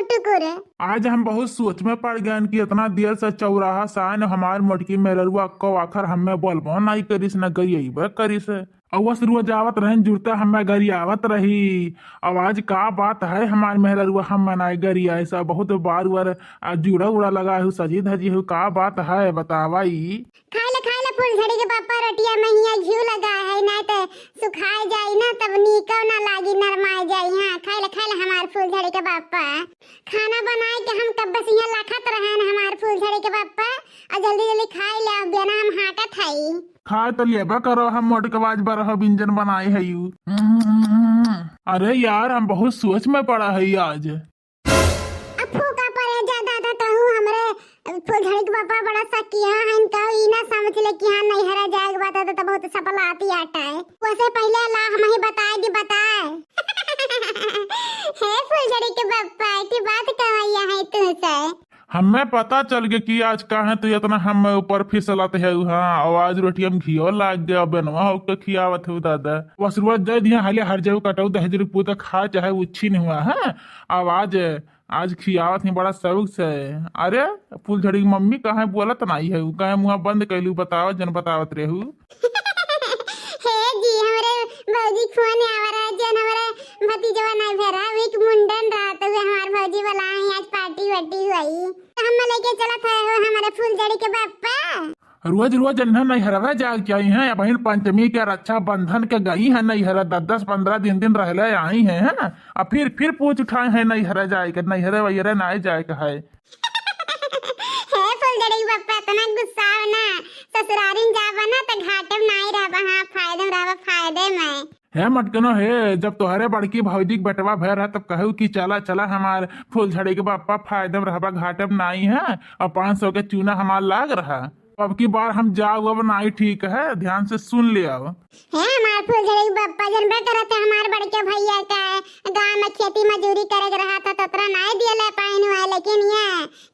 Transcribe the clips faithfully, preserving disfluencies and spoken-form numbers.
टुकुर। आज हम बहुत सोच में पड़ गए कि इतना देर से चौराहा से आए न, हमार मोटकी मेहररुआ को आखिर हमें बोलबो नहीं करिस न गरियाइबे करिस। और वसरुआ जावत रहन जुड़ते हमें गरियावत रही। अब आज का बात है हमार मेहररुआ हम मनाए गरिया ऐसा बहुत बार उर आ, जूड़ा उड़ा लगा हूँ, सजी धजी हूँ, का बात है बतावा ई? खाए ले, खाए ले फूलझड़ी के बापा, रोटिया में हिया घी लगा है, नहीं तो सुखाए जाई ना, तब नीको ना लागी, नरमाए जाई। हाँ, खाए ले, खाए ले हमार फूलझड़ी के बापा। खाना बनाए के हम कब से यहाँ लाखत रहन हमार फूलझड़ी के बापा, और जल्दी जल्दी खाए ले, अब बिना हम हाँकत हई। खाए तो लेबा करो, हम मोटकवा आज बरह व्यंजन बनाए हई। अरे यार, हम बहुत सोच में पड़ा है आज। अब फूका परे जा दादा, कहूँ हमरे फूलझड़ी के बापा बड़ा सकिया हन, कहूँ ई ना समझ ले कि हाँ नैहरा जाए के बात है तो बहुत सपलाती आटा है। वैसे पहले ला हम ही बताए दी बताए। हे फूलझड़ी के बापा, की बात कहैया है तू से? हमें पता चल गया कि आज काहे तू इतना हम ऊपर फिसलत है। हाँ, और आज रोटी हम घियो लाग गया, बेनवा होके खियावत है दादा। वसरुआ दे दिया हाले हर जगह कटऊ दहेज रुपये तो खा चाहे उच्छी नहीं हुआ है। अब आज आज खियावत ही बड़ा शौक से। अरे, फूलझड़ी की मम्मी कहाँ बोलत नाई है, उ कहाँ मुँह बंद कैलू, बतावत जन बतावत रहू। हे जी, हमरे भौजी फोन आवा रहा, जन हमरे भतीजवा नाई भेरा, उ एक मुंडन रहा, तो वे हमार भौजी बोला है, आज पार्टी वार्टी हुई, तो हम लेके चलत है हो हमारे फूलझड़ी के बापा। रोज रोज जन्हा नैहरवा जाए के आई हैं, अबहिन पंचमी के रक्षाबंधन के गई हैं नैहरा, दस दस पन्द्रह दिन दिन रहले आई हैं, है ना? अब फिर फिर पूछ उठाए हैं नैहरा जाए के, नैहरे वैहरे नाई जाए के है। हे फुलझड़ी बप्पा, इतना गुस्सा हो ना, ससुरारिन जाबा ना त घाटे में नाई रहबा, हाँ फायदे में रहबा, फायदे में। हे मटकनो हे, जब तोहरे बड़की भौजी के बेटवा भय रहा तब कहू कि चला चला हमार फुलझड़ी के बप्पा फायदे में रहबा, घाटे में नाई है, और पाँच सौ के चूना हमार लाग रहा। अब की बार हम जाओ अब नाई ठीक है, ध्यान से सुन ले आओ। हे हमार फुलझड़ी बप्पा, जनबे करत है हमार बड़के भैया का गाँव में खेती मजूरी करे के रहा था तो तोरा नाई दिए ले पाइन हुआ, लेकिन ये,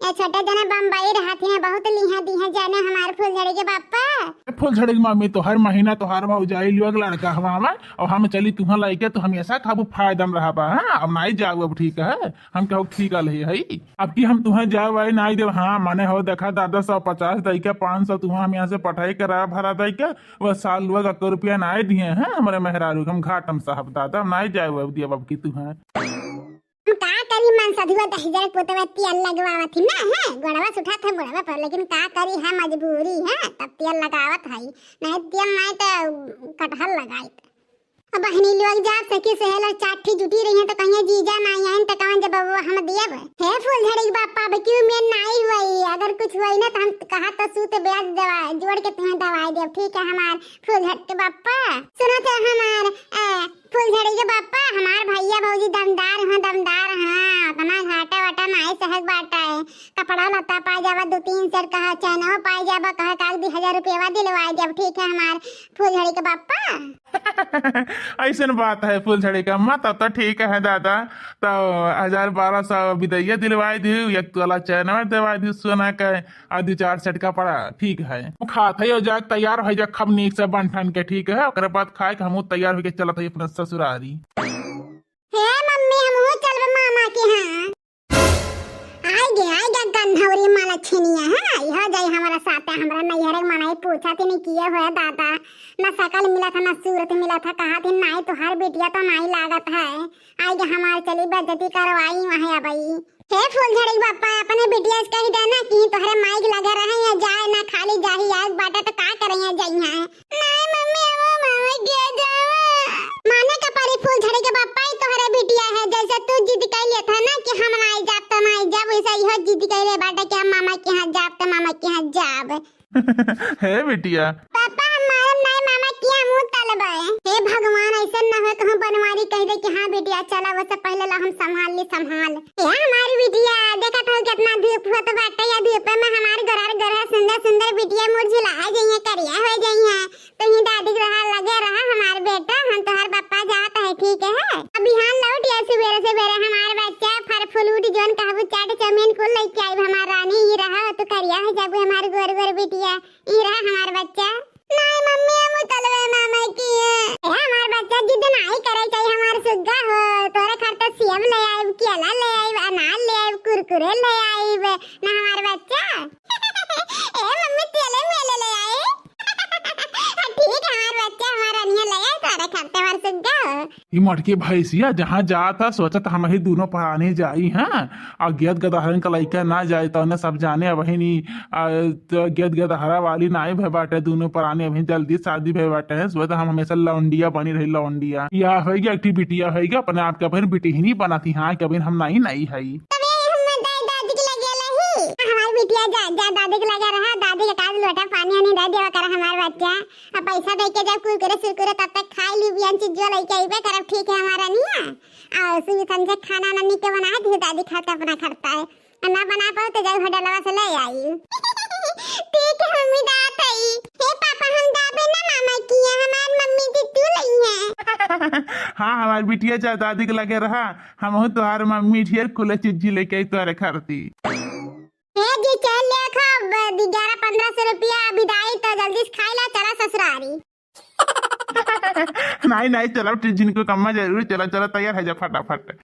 ये छोटे जने बम्बई रहा थी बहुत लिहा दी है जाने हमार फुलझड़ी के बप्पा। फुलझड़ी की मम्मी, तोहर महीना तोहर भौजाई लोग लड़का हवा में, और हम चली तुहाँ लेके तो हमेशा खाबू फायदा में रहबा। हाँ, अब नाई जाओ अब ठीक है, हम कहू ठीक है। अब की हम तुहाँ जाए वाई नाई देब। हाँ, माने हो देखा, दादा सौ पचास दई के, पाँच सौ तुहाँ हम यहाँ से पढ़ाई करा भरा दई के, वह साल लोग अक्को रुपया नाई दिए हैं हमरे मेहरारू के, हम घाटम साहब दादा, हम नाई जाए वाई दिए अब की तुहाँ। हम का करी, मन सधुआ दहिजर पुतवा तेल लगवावत ही ना है, गोड़वा से उठात है गोड़वा पर, लेकिन का करी है, मजबूरी है, तब तेल लगावत है, नहीं तेल नहीं तो कटहल लगाइत। अब बहनी लोग जा सखी सहेल और चार ठी जुटी रही हैं तो कहिए जीजा ना आइन तो कवन जब बबुआ हम दियब। हे फुलझड़ी के बापा, अब क्यों में नाई हुई, अगर कुछ हुई ना तो हम कहा तो सूत ब्याज दवा जोड़ के तुम्हें दवाई देब, ठीक है हमार फुलझड़ी के बापा। सुनो तो हमार, ए, फुलझड़ी के बापा, हमार भैया भौजी दमदार हैं, दमदार हैं, अपना घाटा वाटा नाई सहक बाटा है, कपड़ा लत्ता पाई जाबा दो तीन सेर, कहा चैनो पाई जाबा, कहा कागदी हजार रुपया दिलवाई देब, ठीक है हमार फुलझड़ी के बापा। ऐसन बात है फुलझड़ी का अम्मा, तब तो ठीक है दादा, तो हजार बारह सौ विदैया दिलवाई दी, एक तोला चैनवा दिलवाई दी सोना का, और दो चार सेट कपड़ा, ठीक है। हम खात है और जाके तैयार हो जा, खब नीक से बन ठन के, ठीक है, ओकरे बाद खाए के हम तैयार होके चलत है अपने ससुरारी। हे मम्मी, हमहू चलबे मामा के यहाँ। आइ गे, आइ गे गन्हौरी मालछिनिया, हाँ, इहो जाई हमरा साथे, हमरा नैहरे के मनई पूछत ही नहीं किए हुए दादा, ना सकल मिलत है, ना सूरत मिलत है, कहत ही नाई तोहार बिटिया तो नाई लागत है, आइ गे हमार चली बेइज्जती करवाई वहाँ अबई। हे फुलझड़ी के बापा, अपने बिटिया से कही देना कि तोहरे माई के लगे रहे या जाए ना, खाली जाही आग बाटे तो का करे या जाई है। नाई मम्मी, अब मामा किया जावा। माने का परी फुलझड़ी के बापा, ई तोहरे बिटिया है, जैसे तू जिद कैले था ना कि हम नाई जाब तो नाई जाब, वैसे इहो जिद कैले बाटे कि हम मामा के यहाँ जाब तो मामा के यहाँ जाब। हे बिटिया। पापा, हम मारब नाई मामा के यहाँ मुँह तलबे। हे भगवान, ऐसे न हो कहूँ बनवारी कह दे कि हाँ बिटिया चला, वैसे पहले ला हम संभाल ली, संभाल। ए हमारी बिटिया, देखत हो कितना धूप होत बाटे, या धूप में हमार गोरहर गोरहर सुंदर सुंदर बिटिया मुरझुला जइहे, करिया हो जइहे। तू ही दादी के रहा, लगे रहा हमार बेटा, हम तोहार पापा जात है, ठीक है? अब बिहान लौट या सुबेरे सुबेरे हमार बच्चा, फल फ्रूट जोन कहबू, चाट चाउमीन कुल लेके आइब हमार रानी, ही रहा तू करिया हो जाबू हमार गोर गोर बिटिया, ई रहा हमार बच्चा। नाई मम्मी, हम तलवे मामा की है। ए, हमार बच्चा जिद नाई करे चाहिए, हमार सुग्गा हो। तोरे खातिर सेब ले आइब, केला ले आइब, अनार ले कुरकुरे ले आइबे ना हमार बच्चा। ए मम्मी, तेले मेले ले आई। ठीक है, हमार बच्चा, हमार रनिया ले आई, तोरे खाते हमार सुग्गा। ई मटकी भैंसिया जहाँ जात है, सोचत हम ही दोनों परानी जाई, हाँ, और गेद गदहरन का लइका ना जाए, तो उन्हें सब जाने अब ही नहीं, आ, तो गेद गदहरा वाली नाई भे बाटे, दोनों परानी अभी जल्दी शादी भे बाटे, सोचत हम हमेशा लौंडिया बनी रही, लौंडिया। या होइगा, एक ठी बिटिया होइगा, अपने आप के बहन बिटिहनी बनाती, हाँ, के बहन हम नहीं, नहीं है। तबे हम दाई दादी के लगे रही। हमार बिटिया जा, जा दादी के लगे रहा, दादी के काज लोटा पानी वानी दे देवा कर हमार बच्चा। अब पैसा दे के जब कुरकुरे सुरकुरे तब तक खाई ली, बियान चीज जो लइके अइबे करब, ठीक है हमार रनिया। और सुबह संझे खाना ना निके बना दी दादी खाते अपना खरता है। और ना बना पाओ तो जाई होटलवा से ले आई। ठीक है मम्मी, दात आई। हे पापा, हम दाबे ना मामा किया, हमार मम्मी जी तू लई है। हाँ, हमार बिटिया जा दादी के लगे रहा, हमहू तोहार मम्मी ढेर कुल चीज लेके आई तोहरे खातिर। ए जी, चल ले खा, ब-, ग्यारह पन्द्रह सौ रुपया विदाई, तो जल्दी से खाई ला, चला ससुरारी। नहीं, नहीं, चलो, टी-, जिनको कम्मा जरूरी, चलो, चलो, तैयार है जा फटाफट।